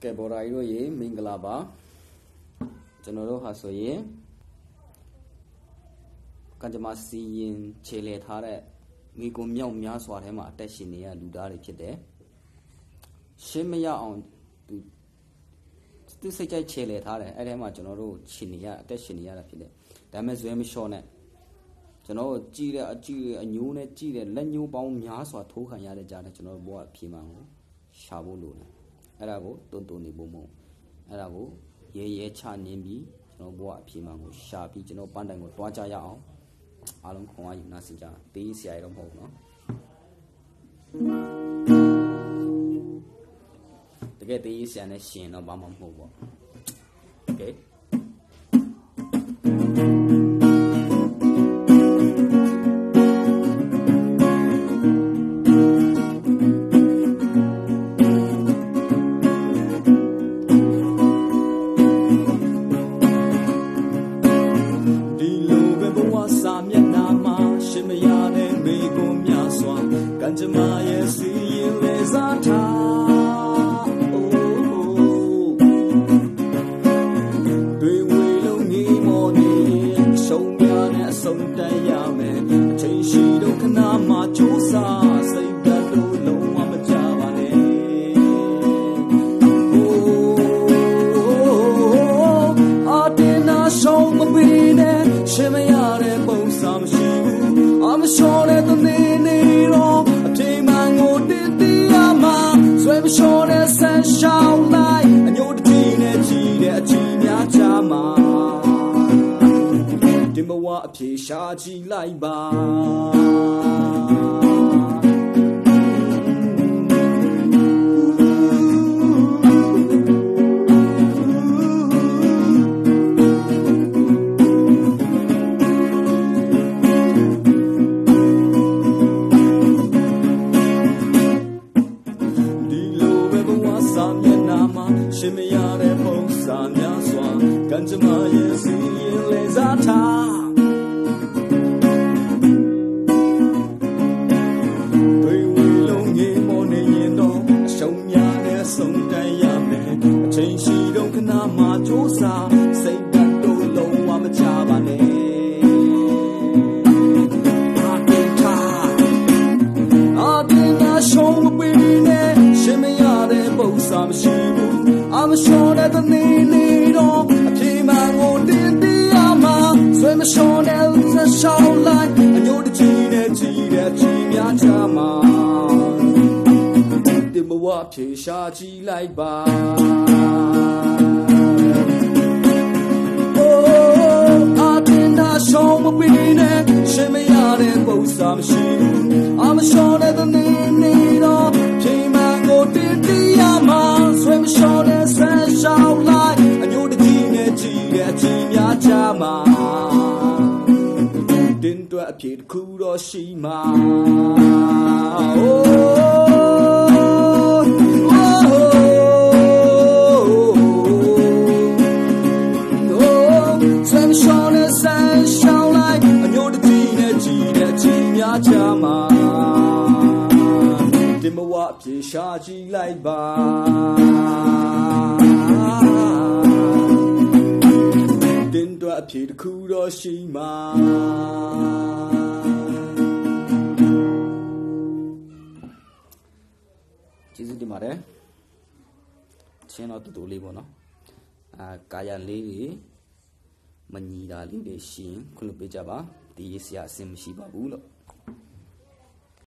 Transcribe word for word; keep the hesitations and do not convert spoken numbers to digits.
ကဲ ဘော်ဒါကြီးတို့ရေ မင်္ဂလာပါ။ ကျွန်တော်တို့ဟာဆိုရင် ကံကြမ္မာစီရင်ခြေလှယ်ထားတဲ့ မိကွန်းမြောက်များစွာထဲမှာ အသက်ရှင်နေရလူသားတွေဖြစ်တယ်။ ရှင်းမရအောင် သူ သူစိတ်ကြိုက်ခြေလှယ်ထားတယ်။ အဲ့ထဲမှာ ကျွန်တော်တို့ရှင်နေရ အသက်ရှင်နေရတာဖြစ်တယ်။ ဒါပေမဲ့ ဇွဲမလျှော့နဲ့ ကျွန်တော်တို့ကြည့်တဲ့ အကြည့်အညိုးနဲ့ကြည့်တဲ့ လက်ညှိုးပေါင်းများစွာထိုးခံရတဲ့ကြားထဲ ကျွန်တော်တို့ဘဝအဖြေမှန်ကို ရှာဖို့လိုတယ်။ အဲ့ဒါကို တွန့်တွန့်နေဖို့မဟုတ်ဘူး။ အဲ့ဒါကို ရဲရဲချနင်းပြီး ကျွန်တော်ဘဝအဖြေမှန်ကို ရှာပြီး ကျွန်တော်ပန်းတိုင်ကိုတွားကြရအောင်။ အားလုံးခွန်အားယူနားဆင်ကြ။ တေးဆရာကြီးတော့မဟုတ်ဘူးနော်။ တကယ်တေးဆရာနဲ့ရှင်တော့ ဘာမှမဟုတ်ဘူး။ Okay. ဒီလိုပဲ ဘဝစာမျက်နှာမှာ ရှင်းမရတဲ့ မေးခွန်းများစွာ ကံကြမ္မာရဲ့ စီရင်လဲစားထား။ တွေဝေလုံး ငေးမောနေရင် ရှုံးများနဲ့ အဆုံးသတ်ရမယ်။ အချိန်ရှိတုန်း ခဏမှ ကြိုးစား စိတ်ဓာတ်တို့ လုံးဝမကျပါနဲ့။ အတင်းအရှုံးမပေးနဲ့၊ ရှင်းမရတဲ့ ပုံစံမရှိဘူး။ အမလျှော့တဲ့ သနေနေတော့ အထိမ်းအမှန်ကို တင်ပြရမှာ။ ဆွဲမလျှော့တဲ့ ဆက်လျှောက်လိုက်၊ အညိုတကြည့်နဲ့ ကြည့်တဲ့ အကြည့်များကြမှာ။ တင်ဘဝအဖြေ ရှာကြည့်လိုက်ပါ။ ဒီလိုပဲ ဘဝစာမျက်နှာမှာ ရှင်းမရတဲ့ ပုံစံများစွာ ကံကြမ္မာရဲ့ စီရင်လဲစားထား။ တွေဝေလုံး ငေးမောနေရင်တော့ အရှုံးများနဲ့ အဆုံးသတ်ရမယ်။ အချိန်ရှိတုန်း ခဏမှ ကြိုးစား စိတ်ဓာတ်တို့ လုံးဝမကျပါနဲ့။ အတင်းထား အတင်းအရှုံးမပေးနဲ့၊ ရှင်းမရတဲ့ ပုံစံမရှိဘူး။ အမလျှော့တဲ့ သနေနေတော့ အဖြေမှန်ကို တင်ပြရမှာ။ ဆွဲမလျှော့နဲ့ ဆက်လျှောက်လိုက်၊ အညိုတကြည့်နဲ့ ကြည့်တဲ့ အကြည့်များကြမှာ။ တင်ဘဝအဖြေ ရှာကြည့်လိုက်ပါ။ အိုး အတင်းအရှုံးမပေးနဲ့၊ ရှင်းမရတဲ့ ပုံစံမရှိဘူး။ အမလျှော့တဲ့ သနေနေတော့ အဖြေမှန်ကို တင်ပြရမှာ။ ဆွဲမလျှော့နဲ့ ဆက်လျှောက်လိုက်၊ အညိုတကြည့်နဲ့ ကြည့်တဲ့ အကြည့်များကြမှာ။ တင်တွက်အဖြေ ခုတော့ရှိမှာ။ အိုး အိုး အိုး ဆွဲမလျှော့နဲ့ ဆက်လျှောက်လိုက်၊ အညိုတကြည့်နဲ့ ကြည့်တဲ့ အကြည့်များကြမှာ။ တင်ဘဝအဖြေ ရှာကြည့်လိုက်ပါ။ တင်တွက်အဖြေ ခုတော့ရှိမှာ။ ကျေးဇူးတင်ပါတယ်။ ချင်းတော့တူတူလေးပေါ့နော်။ အာ ကာယလေးတွေ မညီတာလေးတွေရှိရင် ခွင့်လွှတ်ပေးကြပါ။ တေးဆရာအဆင်မရှိပါဘူးလို့။